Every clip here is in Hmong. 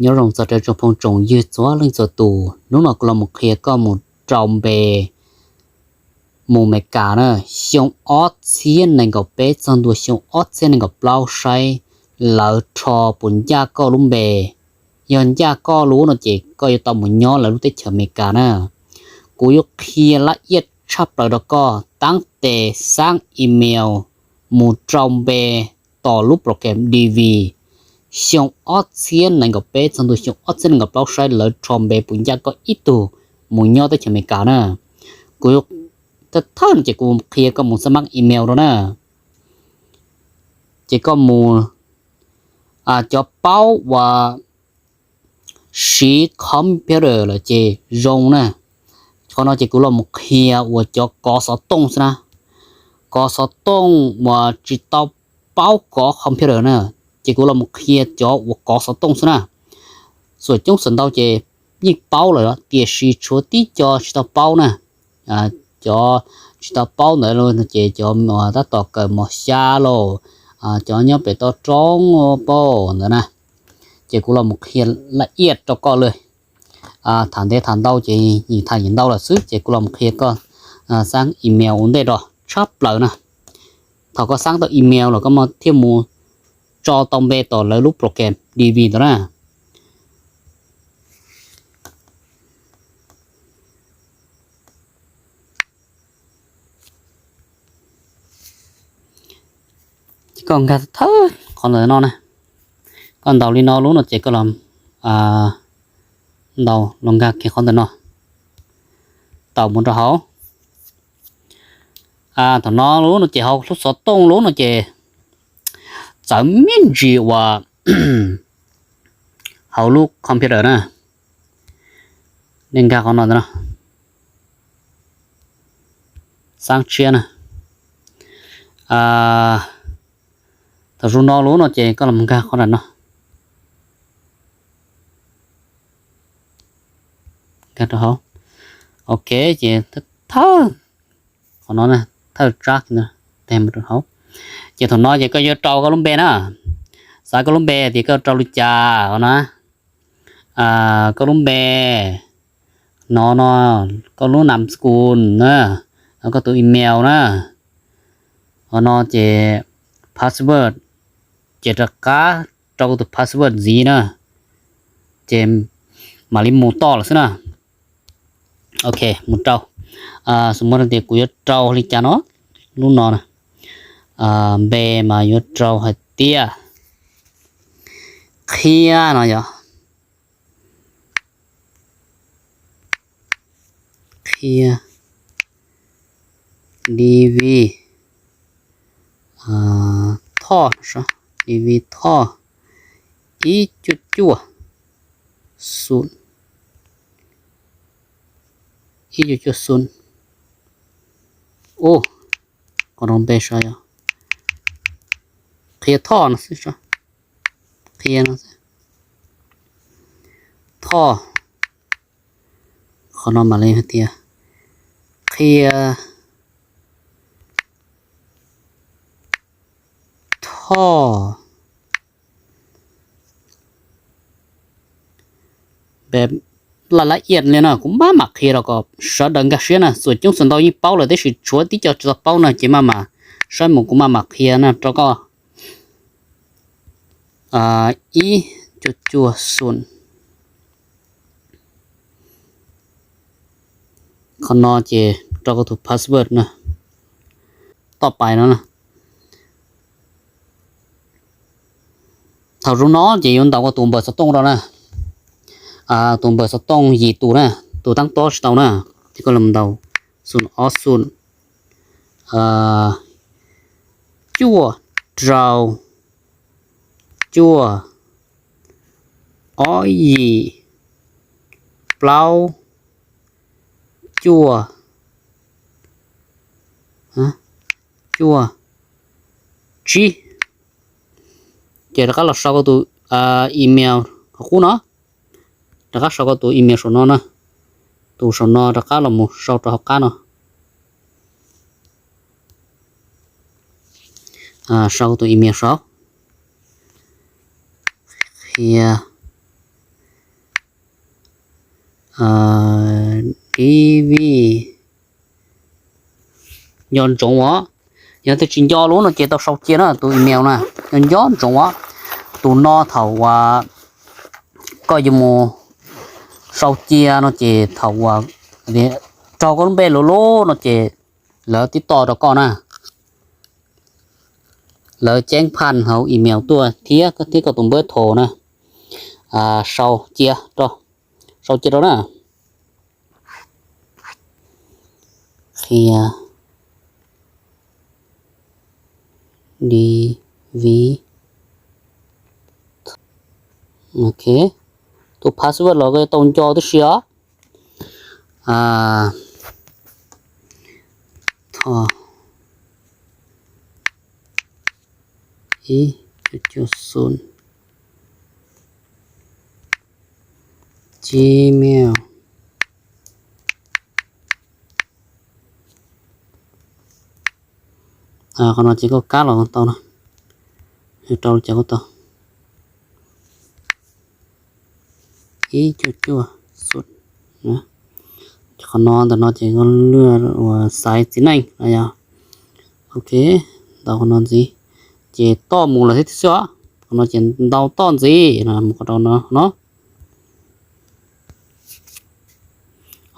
Nyob zoo txog rau tsoom phooj tsoom ywg txhua leej txhua tus, hnub no kuv los mus qhia koj mus rau npe mus Meskas na. Xyoo ob txhiab nees nkaum peb txog ntua xyoo ob txhiab nees nkaum plaub saib lawv rho puas ncaj koj lub npe. Yog ncaj koj lub no ces koj yuav tau mus nyob lawv lub teb chaws Amelikas na. Kuv yuav qhia laj iaj tshaj plaws rau koj, tab tes xaab email mus rau npe tom lub program D V. Xyoo ob txhiab nees nkaum peb txog ntua xyoo ob txhiab nees nkaum plaub saib lawv rho npe puas ncaj koj ib tug mus nyob teb chaws Amelikas na. Kuv thawj thawj no ces kuv qhia koj mus xaab email rau na. Ces koj mus, cov paub uas siv computer lawm ces zoo na. Qhov no ces kuv los mus qhia uas cov kov xov tooj xwb na. Kov xov tooj uas tsis tau paub kov computer na, ces kuv los mus qhia cov uas kov xov tooj xwb na. Xuam coob xuam ntau ces yeej paub lawm tiam sis tshuav tib co tsis tau paub na. Cov tsis tau paub ntawd ces cov tab tom kawm mos xya lauj, cov nyob pem toj roob paub ntawd na. Ces kuv los mus qhia laj iaj rau koj lawm. Tham ntev tham ntau ces yeej tham yeej ntau lawm xwb, ces kuv los qhia koj xaab email ua ntej rau tshab plaws na. Thaum koj xaab tau email los koj mam thiaj mus tso tau npe tom lawv lub program D V ntawd na. Ces koj nkag thawj qhov ntawm no na. Koj ntaus li no lub no ces koj los ntaus los nkag kiag qhov ntawm no, tau mus rau hauv. Thaum no lub no ces hauv lub xov tooj lub no ces txawv me ntsis uas hauv lub computer na. Nej nkag qhov no ntawm no, xaab tshiab na. Thaum zoo no lub no ces koj los nkag qhov ntawm no, nkag rau hauv. Ok, ces thawj qhov no, thawj tsab tes mus rau hauv. Ces thaum no ces koj yuav rau koj lub npe na. Xav koj lub npe tias koj rau li cas os na. Koj lub npe no no, koj lub nam skul na, koj tus email na. Qhov no ces password, ces rov qab rau koj tus password ntxiv na, ces mam li mus toj lawm xwb na. Ok, mus rau. Xws li tias kuv yuav rau li cas no, lub no na, npe mas yuav rau hais tias Qhia no yog Qhia D V Thoj, D V Thoj ib cuaj cuaj xu, ib cuaj cuaj xu. Ua, qhov no npe saib yog Qhia Thoj no xwb, Qhia no xwb. Thoj, qhov no mam li hais tias Qhia Thoj. Laj laj iaj li no kuv maj mam qhia rau kom sawv daws nkag siab na, txhua coob txhua ntau yeej paub lawm tab sis tshuav tib co tsis tau paub na ces maj mam saib mus kuv maj mam qhia na rau koj. Ib cuaj cuaj xu. Qhov no ces rau koj tus password na, toj pais no na. Thaum zoo no ces yuav ntaus koj tus npawb xov tooj rau na. Tus npawb xov tooj yim tus na, tus tab tom tsis tau na, ces koj los ntaus xu ob xu cuaj rau cuaj ob yim plaub cuaj cuaj tsib. Ces rov qab los sau koj tus email hauv qub no, rov qab sau koj tus email saum no na, tus saum no rov qab los mus sau rau hauv qab no. Sau tus email saud, Qhia D V nco ntsoov os. Yog twg tsis nco lub no ces tau sau cia na, tus email na, nco nco ntsoov os. Tus no thaum uas koj yuav mus sau cia no ces thaum uas raug koj lub npe lawm lub no ces lawv tib toj rau koj na. Lawv ceeb phaj hauv email tuaj thiab, thiab koj tus npawb thos na. Sau cia rau, sau cia rau na. Qhia D V. Ok, tus password los koj tau nco tib si os. Tho ib cuaj cuaj xu Gmail. Qhov no ces koj kab los tau na, rau li cas kuj tau. Ib cuaj cuaj xu. Qhov no ntawm no ces koj lwaj uas xaiv txiv neej no yog. Ok, ntaus qhov no ntxiv, ces toj mus lawm thiab xwb os. Qhov no ces ntaus toj ntxiv mus qhov rau no no.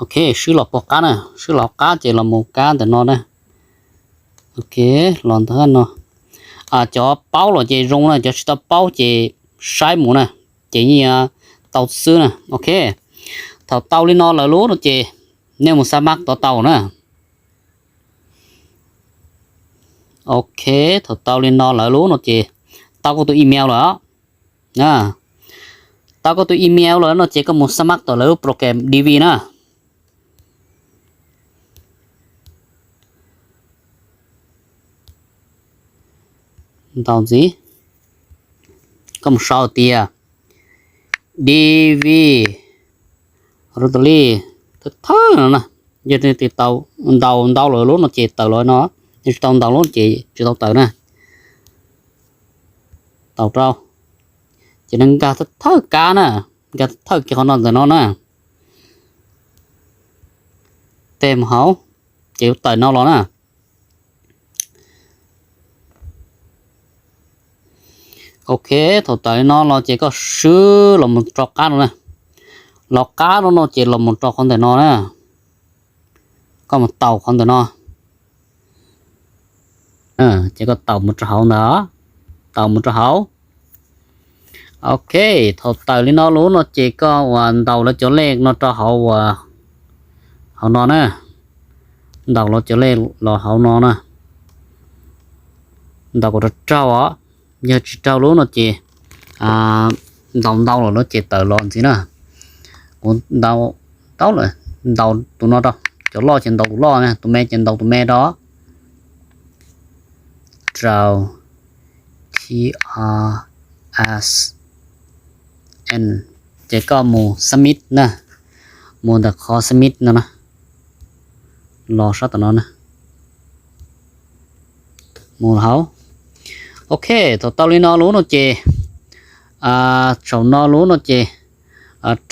Ok, swb los pog qab na, swb los qab ces los mus kab ntawm no na. Ok, los ntawm no. Cov paub los ces zoo na, cov tsis tau paub ces saib mus na, ces yeej tau xwb na. Ok, thaum tau li no lawm lub no ces nej mus xa mab tod tau na. Ok, thaum tau li no lawm lub no ces tau koj tus email lawm. Tau koj tus email lawm no ces koj mus xa mab tom lawv lub program D V na. Ntaus ntxiv, koj mus sau tias D V Rotary thawj thawj no na. Yog tau ntaus ntau lawm lub no ces tawm los no, yog tsis tau ntaus lub ces tsis tau tawm na. Tau rau, ces nws nkag thawj kab na, nkag thawj kiag qhov no ntawm no na. Tej mus hauv, ces yuav tawm no los na. Ok, thaum tawm li no los ces koj swb los mus rau qab no na. Los qab no no ces los mus rau qhov ntawm no na. Koj mus taus qhov ntawm no. Ces koj taus mus rau hauv ntawd, taus mus rau hauv. Ok, thaum tawm li no lub no ces koj uas ntaus lawv cov lej no rau hauv, hauv no na. Ntaus lawv cov lej los hauv no na. Ntaus kom raug raug os. Yog tsis raug lub no ces ntaus ntau lawm lub ces tawm los ntxiv na. Kuv ntaus tau lawm, ntaus tus no rau, cov loj ces ntaus tus loj na, tus me ces ntaus tus me rau. Rau T R S N, ces koj mus submit na, mus ntawm qhov submit no na, los sab tom no na, mus hauv. Ok, thaum tau li no lub no ces, saum no lub no ces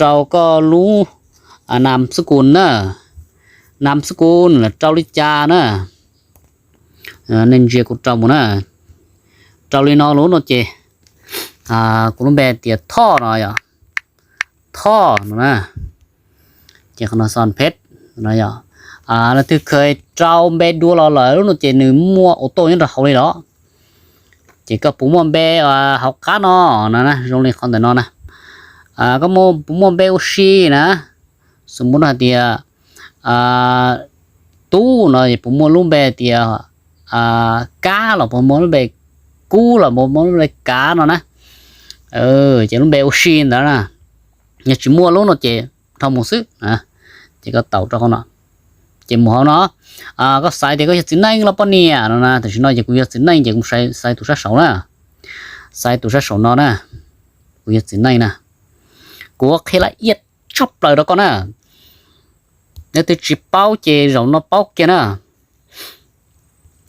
rau koj lub nam xub kus na, nam xub kus lawm rau li cas na. Nej ntsia kuv rau mus na, rau li no lub no ces kuv lub npe tias Thoj no yom, Thoj no na, ces qhov no xon phet no yom. Leej twg kheev rau npe dua los lawm lub no ces nws muaj auto nyob rau hauv li los, ces koj puas muaj npe hauv qab no na, zoo li qhov ntawm no na, koj puas muaj npe ua si na, xws li hais tias Tub no puas muaj lub npe tias Kab los puas muaj lub npe Kub los puas muaj lub npe Kav no na, ces lub npe ua si ntawd na. Yog tsis muaj lub no ces dhau mus xwb. Ces koj taus rau qhov no, ces mus hauv no, koj xaiv tias koj yog txiv neej los poj niam no na. Tam sim no ces kuv yog txiv neej ces kuv xaiv tus sab saud na, xaiv tus sab saud no na, kuv yog txiv neej na. Kuv qhia laj iab tshaj plaws rau koj na, leej twg tsis paub ces zaum no paub kiag na.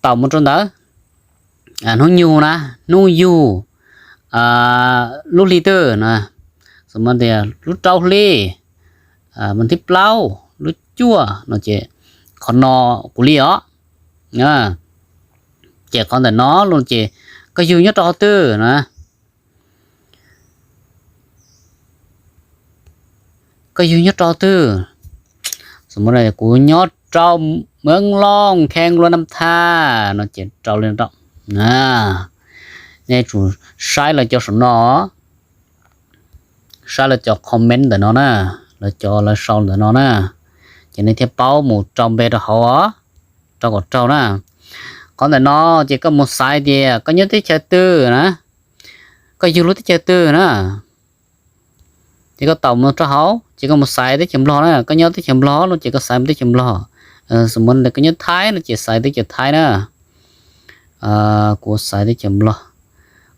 Taus mus rau ntawd, hnub yug na, hnub yug, lub hli twg na, xws li tias lub rau hli, Thib plaub, lub cuaj no ces qhov no kuv li os. Ces qhov ntawm no los ces koj yug nyob rau qhov twg na? Koj yug nyob rau qhov twg? Xws li kuv nyob rau Mweej Looj, Kheej Luam Nam Thaj no ces rau li no. Nej tsum saib lawv cov saum no, saib lawv cov comment ntawm no na, lawv cov lawv sau ntawm no na, ces nej thiaj paub mus rau npe rau hauv os, rau kom raug na. Qhov ntawm no ces koj mus xaiv tias koj nyob teb chaws twg na, koj yug lub teb chaws twg na. Ces koj taum mus rau hauv ces koj mus xaiv teb chaws Nplog na, koj nyob teb chaws Nplog no ces koj xaiv mus teb chaws Nplog. Xws li koj nyob Thaib no ces xaiv teb chaws Thaib na. Kuv xaiv teb chaws Nplog,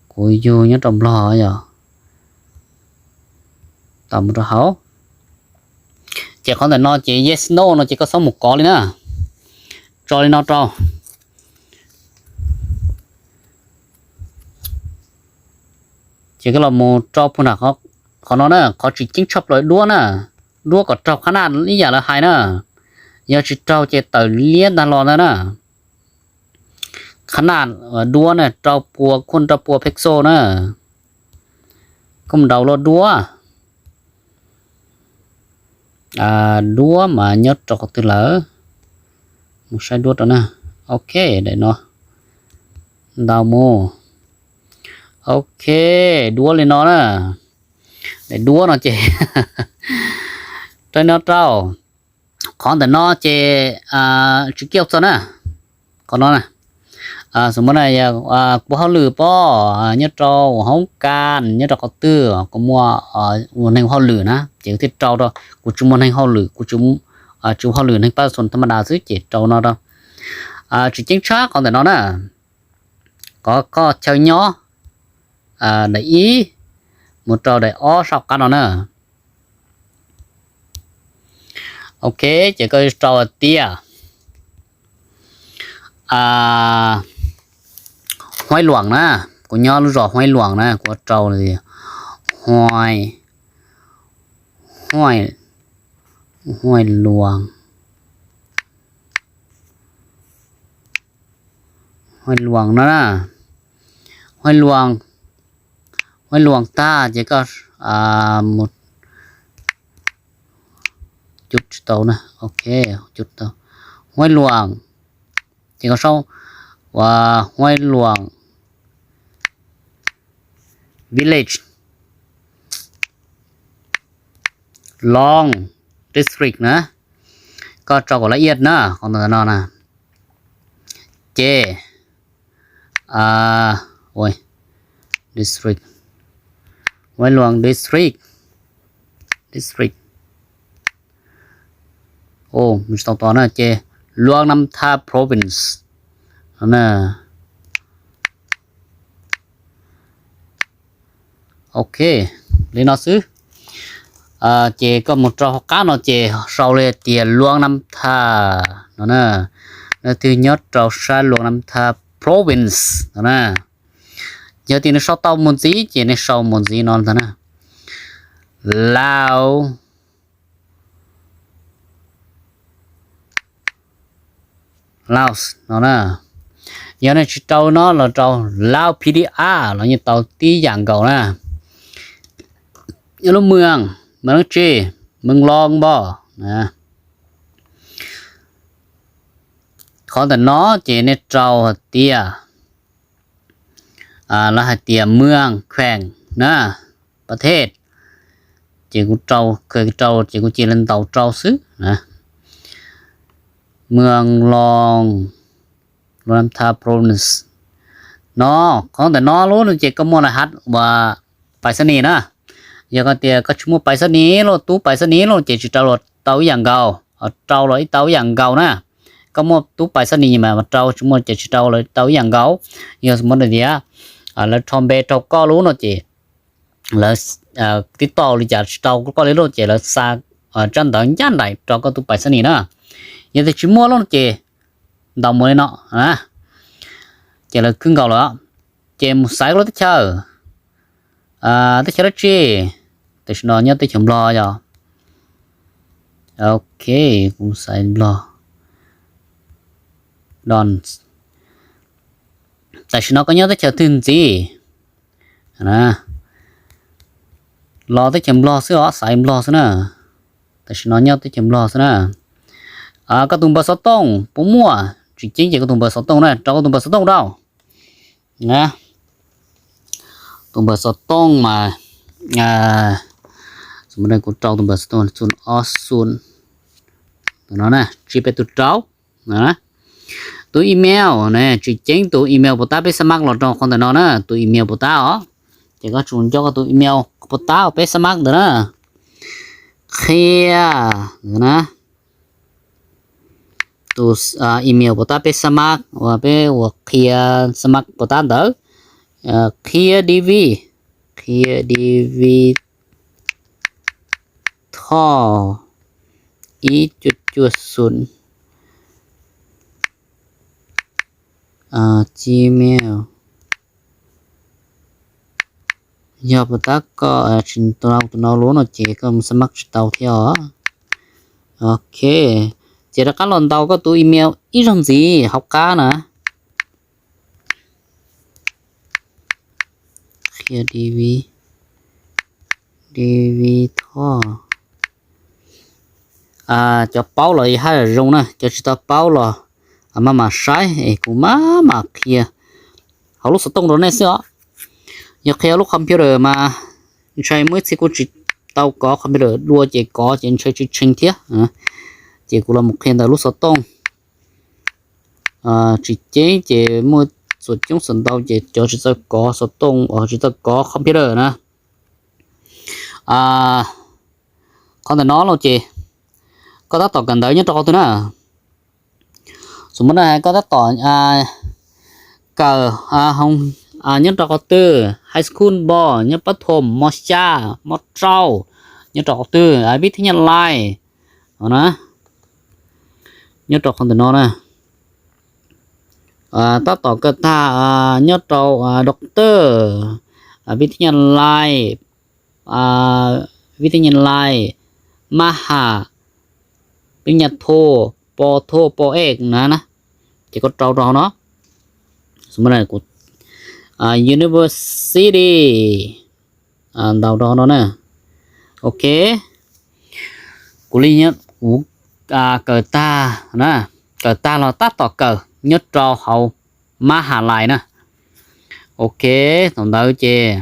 kuv yug nyob rau Nplog yog. Taum mus rau hauv. Ces qhov ntawm no ces yes no no ces koj txhob mus kov li na, tso li no rau. Ces koj los mus rau puag nram qhov no na, qhov tsis ceeb tshaj plaws duab na, duab kom raug qhab naj ib yam lawv hais na, yog tsis raug ces tawm liab ntag los ntag na. Qhab naj duab na, rau pua, khuj rau pua pixel na. Koj mus ntaus luaj duab. Duab mas nyob rau qhov twg lawm? Mus saib duab rau na. Ok, daim no ntaus mus. Ok, duab li no na. Daim duab no ces rau no rau. Qhov ntawm no ces tsis kiaj txog na. Qhov no na, xws li na, kuv hauj lwm pob nyob rau hoob kas, nyob rau qhov twg kuv muaj ua neeg hauj lwm na ces kuv thiaj rau rau, kuv tsis muaj neeg hauj lwm, kuv tsis ua hauj lwm, neeg pab xus tham ma das xwb ces rau no rau. Tsis ceeb tshaj qhov ntawm no na, qhov koj chaw nyob, daim ib mus rau daim ob saum qab no na. Ok, ces koj rau hais tias Huaib Luam na, kuv nyob lub zos Huaib Luam na, kuv rau Huaib Luam, Huaib Luam no na, Huaib Luam, Huaib Luam tag ces koj mus, cub tsis tau na, ok, cub tau, Huaib Luam, ces koj sau ua Huaib Luam village, Luam district na, koj rau kom lab iaj na, qhov ntawm no na. Ces district, Huaib Luam district, district, tsis tau tos na, ces Luang Namtha province no na. Ok, li no xwb. Ces koj mus rau hauv qab no ces sau li tias Luang Namtha no na, leej twg nyob rau sab Luang Namtha province no na. Yog tias nws sau tau mus ntxiv ces nej sau mus ntxiv no ntag na. Lao, Laos no na. Yog nej tsis rau no los rau Lao P D A los yeej tau tib yam nkaus na. Yog lub mws, mws dab tsi, mws loo npog. Qhov ntawm no ces nej rau hais tias, lawv hais tias mws kheem na, pa thej, ces kuv rau, rau ces kuv cia li ntaus rau xwb. Mws loo, Luang Namtha province no, qhov ntawm no lub no ces koj muaj laj hav uas pais xab nis na. Yog koj tias koj tsis muaj pais xab nis los, tub pais xab nis los ces tsis rau los tau ib yam nkaus, rau los ib tau ib yam nkaus na. Koj muaj tub pais xab nis mas rau, tsis muaj ces tsis rau los tau ib yam nkaus. Yog xws li tias lawv rho npe rau koj lub no ces lawv tib tau li cas tsis rau koj li lub ces lawv xa tsab ntawv ncaj nraim rau koj tus pais xab nis na. Yog tias tsis muaj lub no ces ntaus mus li no, ces lawv khwb nkaus lawm. Ces mus xaiv koj lub teb chaws, teb chaws dab tsi, tam sim no nyob teb chaws Nplog yog. Ok, kuv xaiv Nplog. Done. Tam sim no koj nyob teb chaws twg ntxiv? Los teb chaws Nplog xwb os, xaiv Nplog xwb na. Tam sim no nyob teb chaws Nplog xwb na. Koj tus npawb xov tooj puas muaj? Tsis ceeb ces koj tus npawb xov tooj na, rau koj tus npawb xov tooj rau. Tus npawb xov tooj mas, kuv rau tus npawb xov tooj xu ob xu no na, tsis peb tus rau. Tus email ne, tsis ceeb tus email puas tab peb xab mab los rau qhov ntawm no na, tus email puas tab os. Ces koj tsum nco koj tus email puas tab peb xab mab ntawd na. Qhia na, tus email puas tab peb xab mab uas peb ua qhia xab mab puas tab ntawd. Qhia dv, qhia dv thoj ib cuaj cuaj xu Gmail. Yog puas tab koj tsis tau tus no lub no ces koj mus xab mab tsis tau thiab os. Ok, ces rov qab los ntaus koj tus email ib zaug ntxiv hauv qab na. Qhia dv, dv thoj. Cov paub los haj yam zoo na, cov tsis tau paub los maj mam saib es kuv maj mam qhia hauv lub xov tooj rau nej xwb os. Yog qhia lub computer mas ntshai muaj ib txhia kuj tsis tau kov computer dua ces kov ces ntshai tsis tshee thiab. Ces kuv los mus qhia ntawm lub xov tooj. Tsis ceeb ces muaj txhua coob txhua ntau ces cov tsis tau kov xov tooj, tsis tau kov computer na. Qhov ntawm no los ces koj tab tom kawm ntawv nyob rau qhov twg na? Xws li na koj tab tom kawm nyob rau qhov twg, high school npo, nyob pab thom, mos xya, mos rau, nyob rau qhov twg, vib thib nyab lais, nyob rau qhov ntawm no na. Tab tom kawm tag nyob rau doctor, vib thib nyab lais, vib thib nyab lais, mab ham, pib nyab thom, po thom, po ej na na. Ces koj rau rau hauv no, xws li kuv university, ntaus rau hauv no na. Ok, kuv li kuv kawm tag na, kawm tag los tab tom kawm nyob rau hauv mab ham lais na. Ok, thaum ntawd ces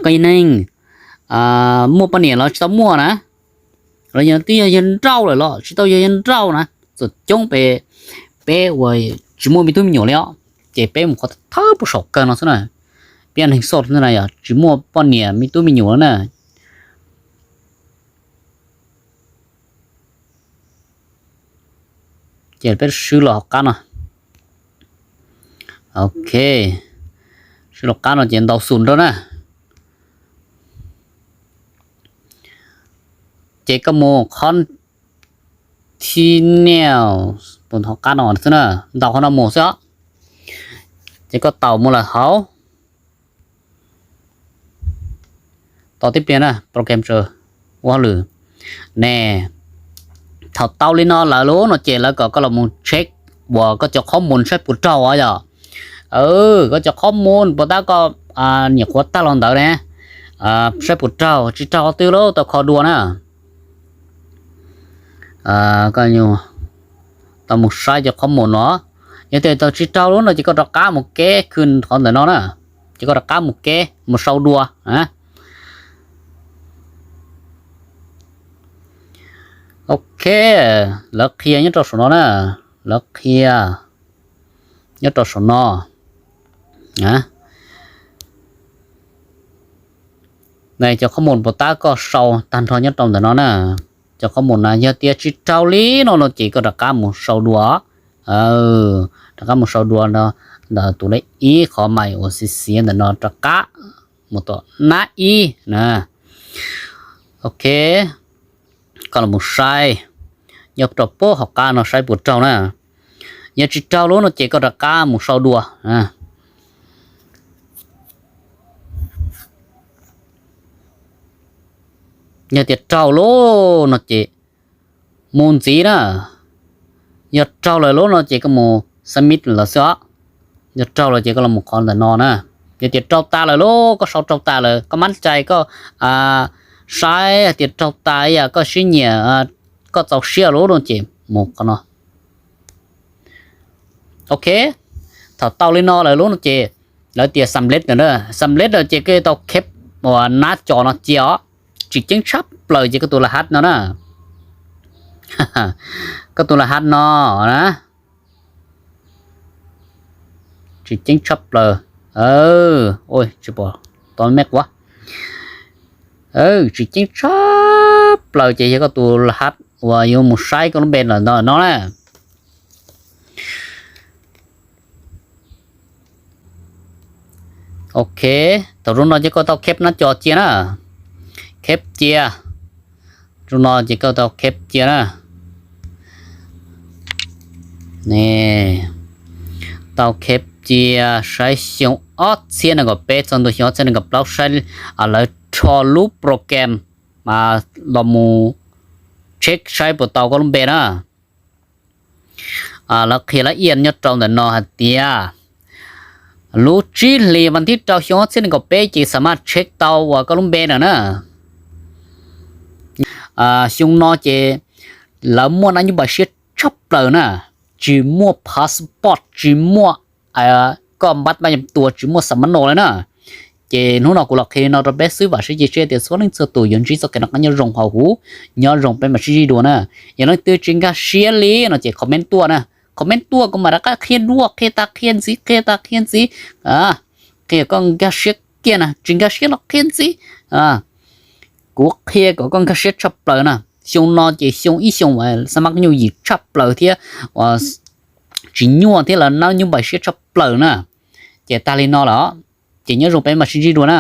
koj yog neeg muaj poj niam los tsis tau muaj na, los yog twb yog yawg nrauj lawm los tsis tau yog yawg nrauj na. Txhua coob peb, peb uas tsis muaj me tub me nyuam li os, ces peb mus qhov thawj pem saum kawg no xwb na. Peb yog neeg xoj xwb na, yog tsis muaj poj niam me tub me nyuam na. Ces peb swb los hauv qab no. Ok, swb los qab no ces ntaus xus rau na. Ces koj mus continue, tus hauv qab no xwb na, ntaus qhov no mus xwb os. Ces koj tau mus lawm hauv. Tau tib pliag na, program tsaws ua hauj lwm ne. Thaum tau li no lawm lub no ces lawv kom koj los mus check uas koj cov qhob mus saib puas raug os yom. Koj cov qhob mus puas tab koj nyuam qhuav tag los ntawd ne, saib puas raug, tsis raug qhov twg los tau kho dua na. Koj tau mus saib cov qhob mus no, yog tias tau tsis raug lub no ces koj rov qab mus keb khw qhov ntawm no na. Ces koj rov qab mus keb mus sau dua. Ok, lawv qhia nyob rau saum no na, lawv qhia nyob rau saum no. Cov qhob mus puas tab koj sau tag nrho nyob rau ntawm no na. Cov qhob mus na yog tias tsis raug li no no ces koj rov qab mus sau dua. Rov qab mus sau dua no, ntawm tus lej ib qhov mais uas xiav xiav ntawm no rov qab mus tom nab ib na. Ok, koj los mus saib nyob rau pem hauv qab no saib puas raug na. Yog tsis raug lub no ces koj rov qab mus sau dua. Yog tias raug lub no ces Mus ntxiv na, yog raug lawm lub no ces koj mus submit lawm xwb os. Yog raug lawm ces koj los mus qhov ntawm no na. Yog tias raug tas lawm lub, koj sau raug tas lawm, koj mab cai koj saib hais tias raug tas ib yam koj siab nyiam, koj txaus siab lub no ces mus qhov no. Ok, thaum tau li no lawm lub no ces lawv tias submit lawm, submit lawm ces koj tau kheb uas nab co no cia os. Tsis ceeb tshaj plaws ces koj tus laj hav no na, koj tus laj hav no na, tsis ceeb tshaj plaws. Tsis pom tau me quav. Tsis ceeb tshaj plaws ces yog koj tus laj hav uas yuav mus saib koj lub npe lawm ntawm no na. Ok, thaum zoo no ces koj tau kheb nab co cia na. Kheb cia. Zoo no ces koj tau kheb cia na. Tau kheb cia, saib xyoo ob txhiab nees nkaum peb txog ntua xyoo ob txhiab nees nkaum plaub saib lawv rho lub program los mus check saib puas tau koj lub npe na. Lawv qhia lab iab nyob rau ntawm no hais tias lub tsib hlis vas thib rau xyoo ob txhiab nees nkaum peb ces xam maj check tau uas koj lub npe lawm na. Xyoo no ces lawv muaj nab nyob npais siab tshaj plaws na, tsis muaj passport, tsis muaj koj npab pab yam tua, tsis muaj xam mab no lawm na. Ces hnub no kuv los qhia li no rau peb xwb, vam siab cia siab tias txhua leej txhua tus yuav ntsib txoj kev noj qab nyob zoo hauv huv. Nyob zoo peb mam sib ntsib dua na. Yog leej twg tsis nkag siab li no ces comment tuaj na, comment tuaj kuv mam rov qab qhia dua, qhia tas qhia ntxiv, qhia tas qhia ntxiv. Qhia koj nkag siab kiag na, tsis nkag siab los qhia ntxiv. Kuv qhia kom koj nkag siab tshaj plaws na. Xyoo no ces xyoo ib xyoo xam mab nyuj yim tshaj plaws thiab tsis nyuaj thiab lawv nab nyob npais siab tshaj plaws na. Ces tag li no lawm, ces nyob zoo peb mam sib ntsib dua na.